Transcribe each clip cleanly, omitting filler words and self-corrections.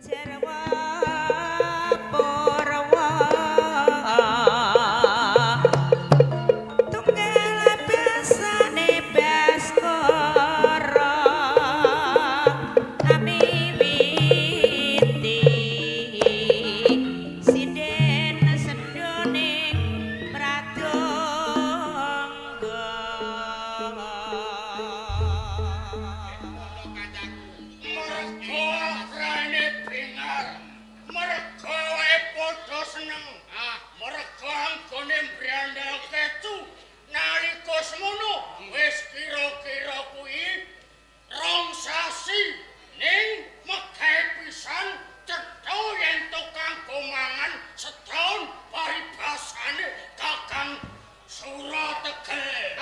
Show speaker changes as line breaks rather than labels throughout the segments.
Jarwa Purwa tunggal basane Baskara amiwiti sinden sedoning pradangga.
Mergo rane bingar, mergo wae padha seneng, mergo anggone mbrandal kecu nalika semono wis kira-kira kuwi rong sasi ning megawe pisan cetha yen tukang mangan setahun paribasane Kakang Surategel.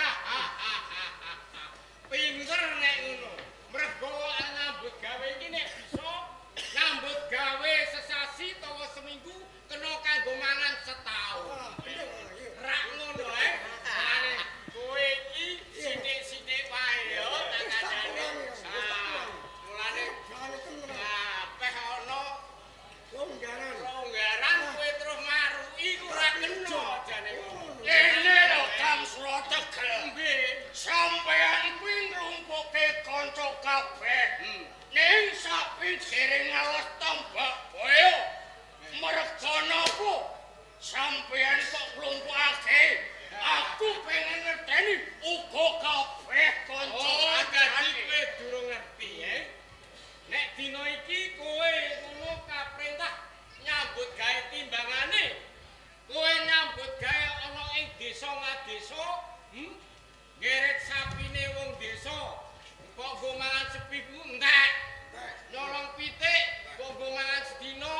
Pinter nek ngono. Mergo nyambut gawe iki nek bisa nyambut gawe sesasi utawa seminggu kena kanggo mangan setahun. Rak ngono ae. Mulane kowe iki sithik-sithik wae ya tak kandhane. Mulane peh ana longgaran kowe terus maruki ku ora kena jane ngono.
Ngene lho Kang Surategel.
Nggih.
Sampeyan kuwi ngrumpuke kanca kabeh. Ning sapinggiring alas tombak boyo. Merga napa? Sampeyan kok nglumpukake? Aku pengen ngerteni uga kabeh kanca
Oh, dadi
kancane.
kowe durung ngerti ya. Nek dina iki kowe ngono kaprentah nyambut gawe timbangane. Kowe nyambut gawe ana ing desa ngadesa, Ngeret sapine wong desa. Kok nggo mangan sepiku entek. Nyolong pitik kok nggo mangan sedina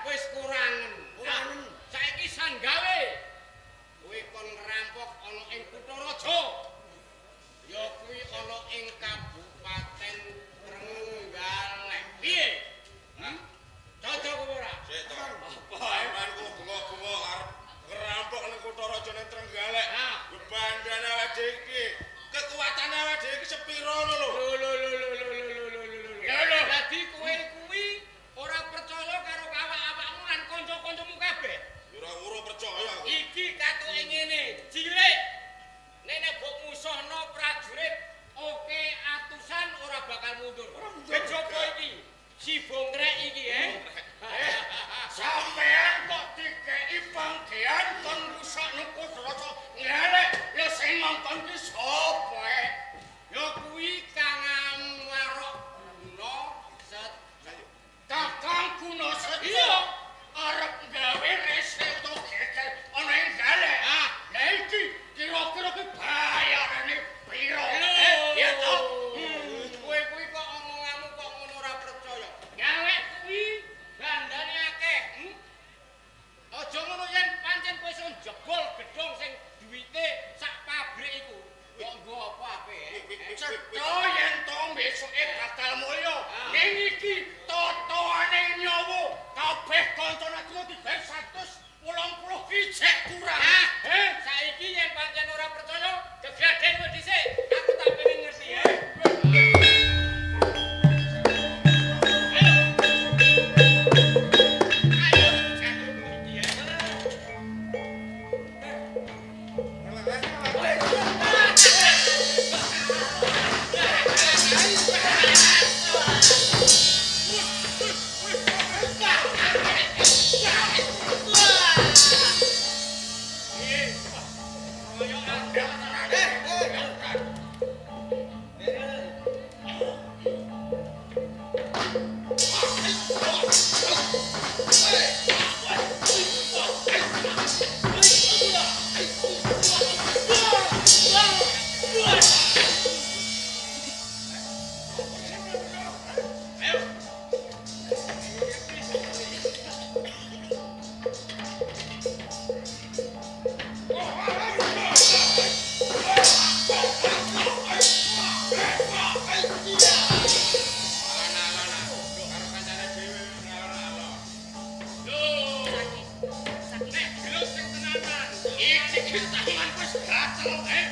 wis kurangen. Kurangen. Saiki san gawe. Kowe kon ngrampok ana ing kutha raja. Ya kuwi ana ing Kabupaten Trenggalek. Piye? Cocok apa ora?
Sik to. Apa ae manku bengok-bengok arep ngerampok ning kutha raja ning Trenggalek. Bebandane awake dhewe iki, kekuatane awake dhewe iki sepiro ngono lho.
Lho lho lho lho lho lho lho lho.
Lho.
Dadi kowe kuwi ora percaya karo awak-awakmu lan kanca-kancamu kabeh.
Ya ora ora percaya aku.
Iki katuke ngene, cilik. Nek nek mbok musuhno prajurit oke atusan ora bakal mundur. Kejaba iki, si bongkrek iki
Sampeyan kok dikeki panggean kon rusakno kutha raja Ngalek. Lha sing ngongkon ki sapa e?
Ya kuwi Kang Warok Guna Set.
Kakang Guna Setya.
Iya.
Arep gawe rese utawa geger ana ing Galek. Lah iki kira-kira ki bayarane piro? Ya to.
Kowe kuwi kok omonganmu kok ngono ora percaya. Galek kuwi bandane akeh. Aja ngono yen pancen kowe iso njebol gedhong sing duwite sak pabrik iku. Kok nggo apa ape?
Cetha yen to besoke bakal mulya. Ning iki totoane nyawa kabeh kancane dibayar 180 ki jek kurang.
Saiki yen pancen ora percaya, gegraden kowe dhisik. Aku tak pengen ngerti ya. Ayo, iki ya.
Iki tangan wis gatel, eh.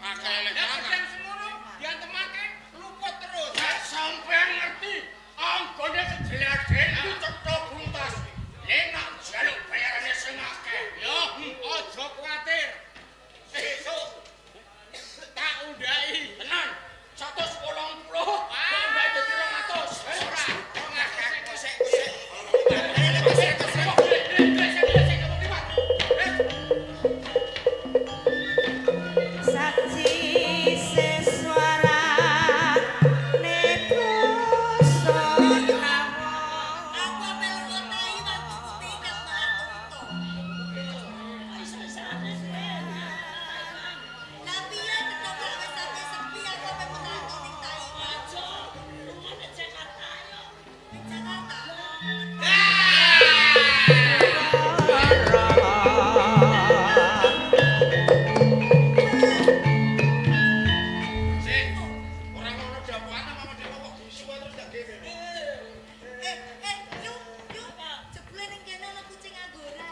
Akeh lek
Lah pedang semono diantemake luput terus.
Nek sampean ngerti, anggone kejeladen iki cetha buntas. Nek nak njaluk bayarane sing akeh.
Yo, aja kuwatir. Sesuk tak undhaki.
Tenan, 180. Kok dadi 200.
Ora, 200.
Sik, sik.
Saksi seswarane basa nawa.
Aku ape lunga Taiwan tuku tiket marang Lah piye ketoprak wis sampe sepi aku ape merantau ning Taiwan. Ning Jakarta.
Sik. Ora ngono dapukan apa dhewe kok bisu terus gak gene.
Eh, eh, yuk, yuk. Jebule ning kene ana kucing anggora.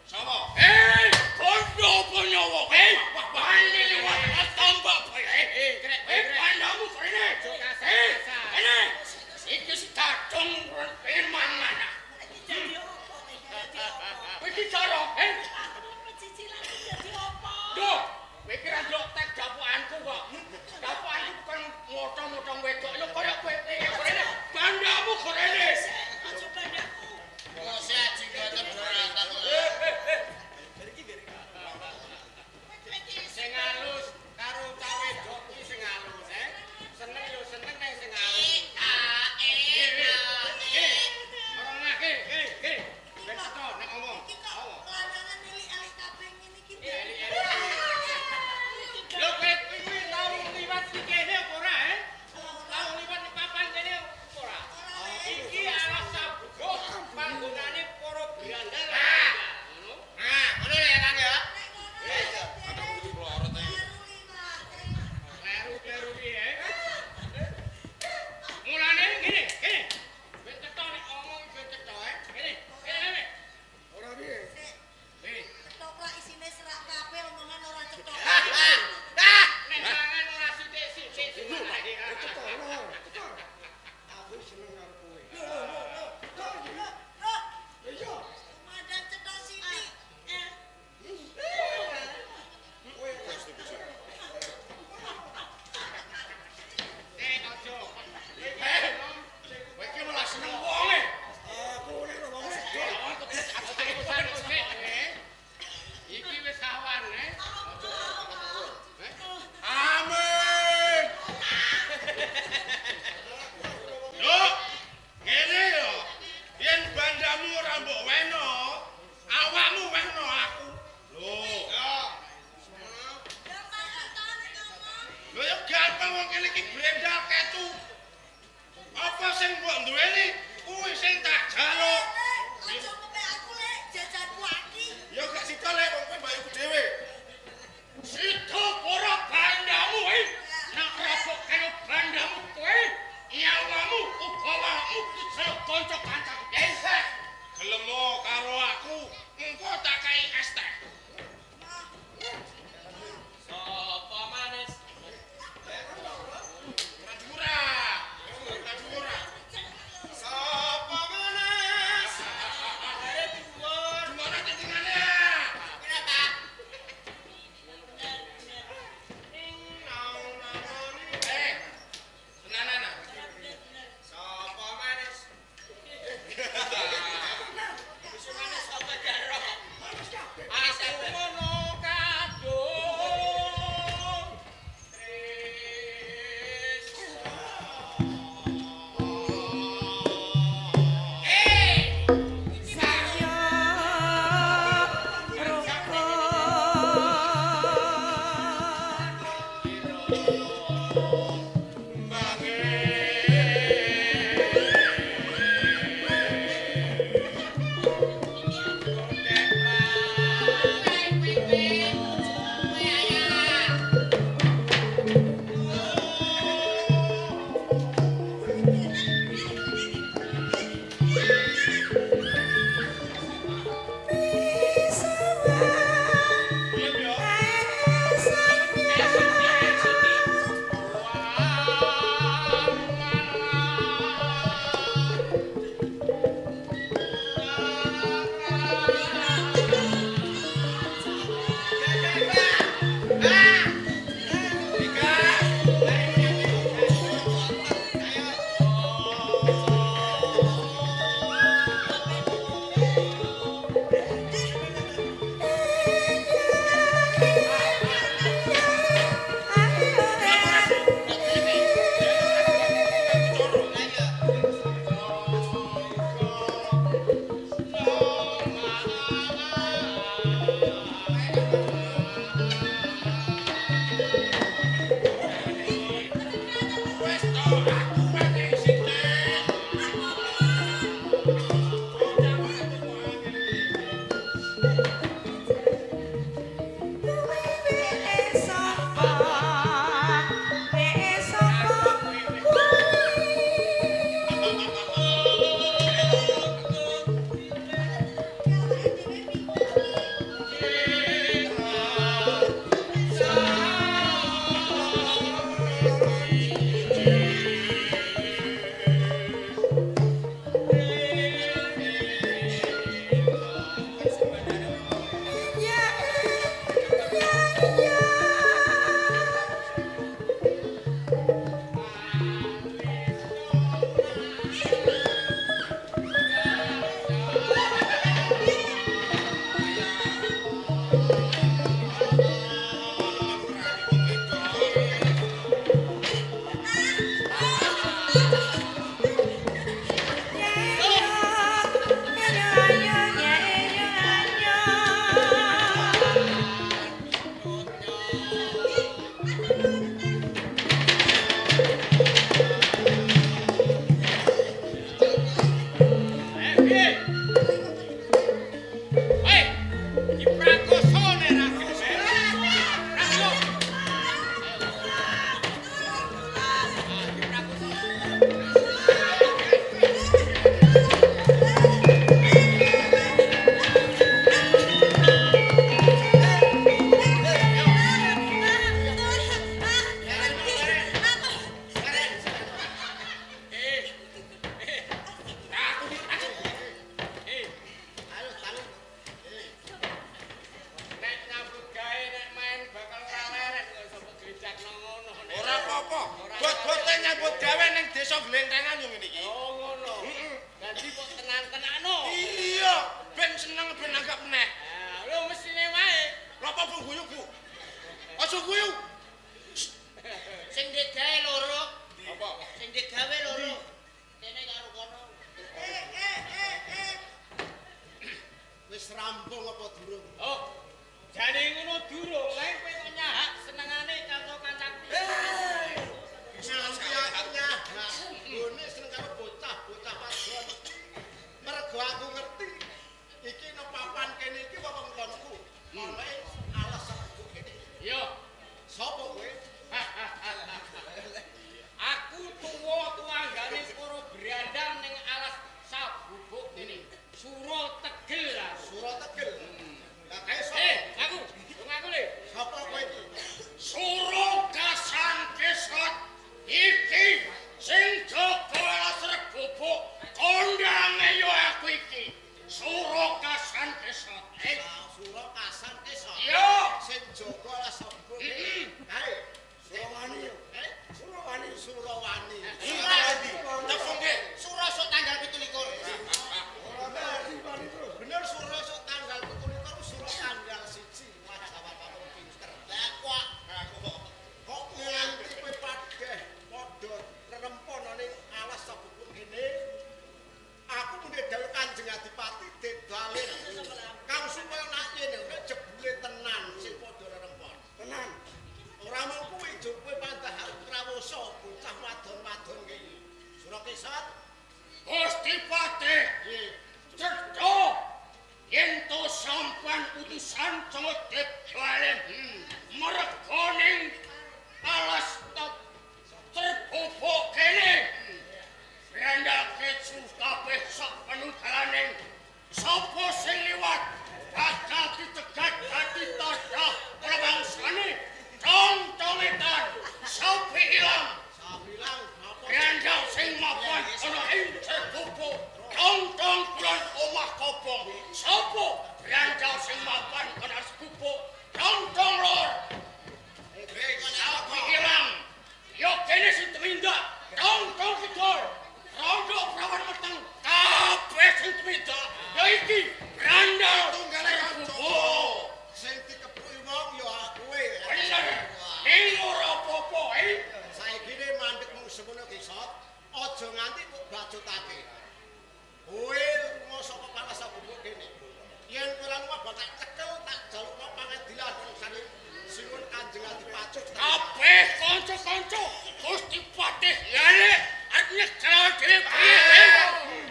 Sapa?
Hei, kondo apa nyawa? Hei, wani liwat tambak bae. Hei, pandamu kene. Hei, kene. Iki si dadung pengen mangan.
Iki dadi opo? Iki dadi opo?
Iki cara, hei.
Pecicilan iki dadi opo?
Duh, kowe iki ra ndok tek dapukanku kok. Dapukanku bukan motong-motong wedok lho koyo kowe. Kene, bandamu kene.
Aja bandaku.
Sing halus karo cah wedok iki sing halus, eh. Seneng yo seneng ning sing halus. Ora ngake, kene. Ben cetha nek ngomong.
Iki kok lanangan elik-elik kabeh ngene iki.
Elik-elik. Lho kowe kuwi tau liwat iki kene apa ora, eh? Tau liwat ning papan kene apa ora? Iki alas sabugo panggonane para brandal. Ngono.
Nah, ngono ya Kang ya. Ada kudu plorot ae.
Kleru-kleru iki, eh. Mulane ngene, kene. Ben cetha nek ngomong ben cetha, eh. Kene, kene, kene.
Ora piye?
Eh,
Ketoprak isine serak kabeh omongan ora cetha.
nek mangan ora sithik-sithik sing
Cetha, cetha. Aku seneng karo kowe. Lho, lho, lho. Lho,
Loh,
iya.
Madang cetha sithik.
Kowe
Eh, aja.
Hei, kowe iki malah seneng wonge.
Aku nek wong sedih.
Iki wis awan, eh.
Amin. Lho, ngene yo. Yen bandamu ora mbok weno, awakmu weno aku. Lho.
Gampang cetha nek ngomong.
Lho ya gampang wong kene iki brendal ketu. Apa sing mbok duweni kuwi sing tak jaluk.
Lek, aja ngepek aku lek jajanku aki.
Ya gak sida lek wong kowe mbayuku dhewe.
Sida ora bandamu, hei. Nek rabok karo bandamu kowe, nyawamu uga awakmu diceluk kanca kancaku. Hei,
Gelemo karo aku, engko tak kai es teh.
Sapa manis?
Ora dhuwur ah. Ora dhuwur ah. Sapa manis?
Are dhuwur.
Gimana tintingane? Aja guyu.
Sing digawe loro.
Apa?
Sing digawe loro. Kene karo kono.
Wis rampung apa durung?
Oh. Jane ngono durung, lha kowe kok nyahak senengane kanca-kancaku.
Nganti aku nyahak. Gone seneng karo bocah-bocah wadon. Mergo aku ngerti iki nang papan kene iki wewengkonku. Oleh alas sebuk kene.
Yo,
Sapa kowe?
Aku tuwa tuanggane para brandang ning alas sabubuk kene. Sura Tegel lah.
Sura Tegel. Lah kae sapa?
Aku, wong aku le.
Sapa kowe iki?
Sura Kasan Kesot iki sing jaga alas rebubuk kondange yo aku iki. Sura Kasan Kesot.
Sura Kasan Kesot.
Iya.
Sing jaga alas sebuk kene. Kae Surawani. Surawani, Surawani.
Surawani.
Tepungke.
Sura sok tanggal 27.
Bener sura sok tanggal 27 sura tanggal 1. Wah, jawab aku pinter. Lah kok kok nganti kowe padheh padha rerempon ning alas sabubuk kene. Aku muni dawuh Kanjeng Adipati dedalin. Kang supaya nak yen jebule tenan sing padha rerempon. Tenan. Ora mung kuwi juk kowe pandah arep krawosa bocah wadon-wadon iki. Sura Kesot.
Gusti Patih.
Nggih.
Cetha yen to sampean utusan Cemedhep Balen. Merga ning alas terbobok kene. Brandake kabeh sak penudalane. Sapa sing liwat bakal ditegat dadi tandha prabangsane. Tong-tongetan sapi ilang.
Sapi ilang apa?
Brandal sing mapan ana ing Cerbobok. Tong-tong kulon omah kobong. Sapa brandal sing mapan ana sebubuk? Tong-tong lor. Sapi ilang. Ya kene sing tumindak. Tong-tong kidul. Rondo prawan meteng. Kabeh sing tumindak. Ya iki brandal
tunggale
Cerbobok.
Sing dikepruki wong ya kowe.
Bener. Ning ora apa-apa,
Saiki ne mandek mung semono Kesot, aja nganti mbok bacutake. Kowe lunga saka palas sabubuk kene. Yen kowe ora lunga tak cekel tak jalukno pangadilan sane sinuwun Kanjeng Adipati.
Kabeh kanca-kanca Gusti Patih Lale arep nyekel dhewe piye?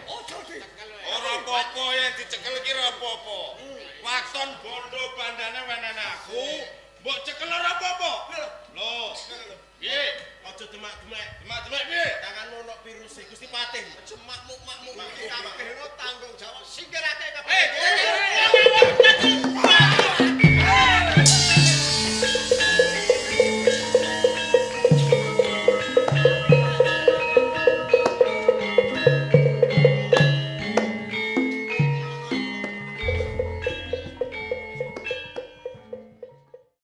Aja di.
Ora apa-apa yen dicekel iki ora apa-apa. Waton bondo bandane wenene aku, mbok cekel ora apa-apa. Lho, piye?
Aja demak-demek.
Demak-demek piye?
Tanganmu ono virus Gusti Patih. Cemakmu-makmu iki kabeh ono tanggung jawab singkirake kabeh.